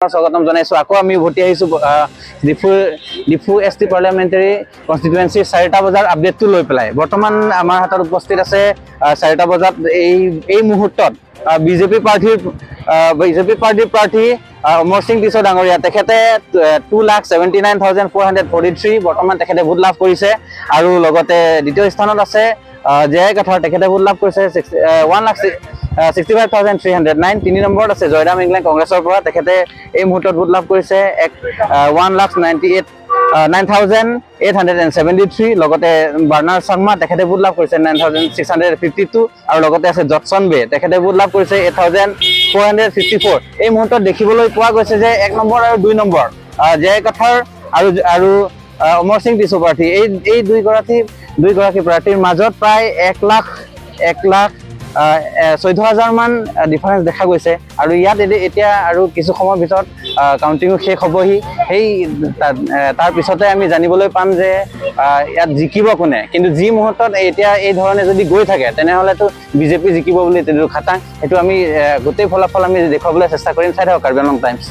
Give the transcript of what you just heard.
স্বাগতম জনাইছোঁ। আকৌ আমি উভতি আহিছোঁ Diphu Diphu S T parliamentary কনষ্টিটুৱেঞ্চিৰ 4টা বজাৰ আপডেটটো লৈ পেলাই। বৰ্তমান আমাৰ হাতত উপস্থিত আছে 4টা বজাত এই এই মুহূৰ্তত বিজেপি পাৰ্টীৰ প্ৰাৰ্থী অমৰ সিং টিছ ডাঙৰীয়া। তেখেতে 2,79,443 বৰ্তমান তেখেতে ভোট লাভ কৰিছে। আৰু লগতে দ্বিতীয় স্থানত আছে জে আই কাথাৰ, তেখেতে ভোট লাভ কৰিছে 1,65,309। তিনি নম্বৰত আছে জয়ৰাম ইংলেণ্ড কংগ্ৰেছৰ পৰা, তেখেতে এই মুহূৰ্তত ভোট লাভ কৰিছে 1,98,9873। লগতে বাৰ্ণাৰ শৰ্মা, তেখেতে ভোট লাভ কৰিছে 9652। আৰু লগতে আছে জটছন বে, তেখেতে ভোট লাভ কৰিছে 8454। এই মুহূৰ্তত দেখিবলৈ পোৱা গৈছে যে 1 নম্বৰ আৰু 2 নম্বৰ জে আই কাথাৰ আৰু আৰু অমৰ সিং টিছু প্ৰাৰ্থী, এই এই দুইগৰাকী প্ৰাৰ্থীৰ মাজত প্ৰায় 1,14,000 মান ডিফাৰেঞ্চ দেখা গৈছে। আৰু ইয়াত এতিয়া আৰু কিছু সময়ৰ ভিতৰত কাউণ্টিঙো শেষ হ'বহি। সেই তাৰ পিছতে আমি জানিবলৈ পাম যে ইয়াত জিকিব কোনে। কিন্তু যি মুহূৰ্তত এতিয়া এই ধৰণে যদি গৈ থাকে, তেনেহ'লেতো বিজেপি জিকিব বুলি তেনেটো খাটাং। সেইটো আমি গোটেই ফলাফল আমি দেখুৱাবলৈ চেষ্টা কৰিম। চাই থাকক কাৰ্বি আংলং টাইমছ।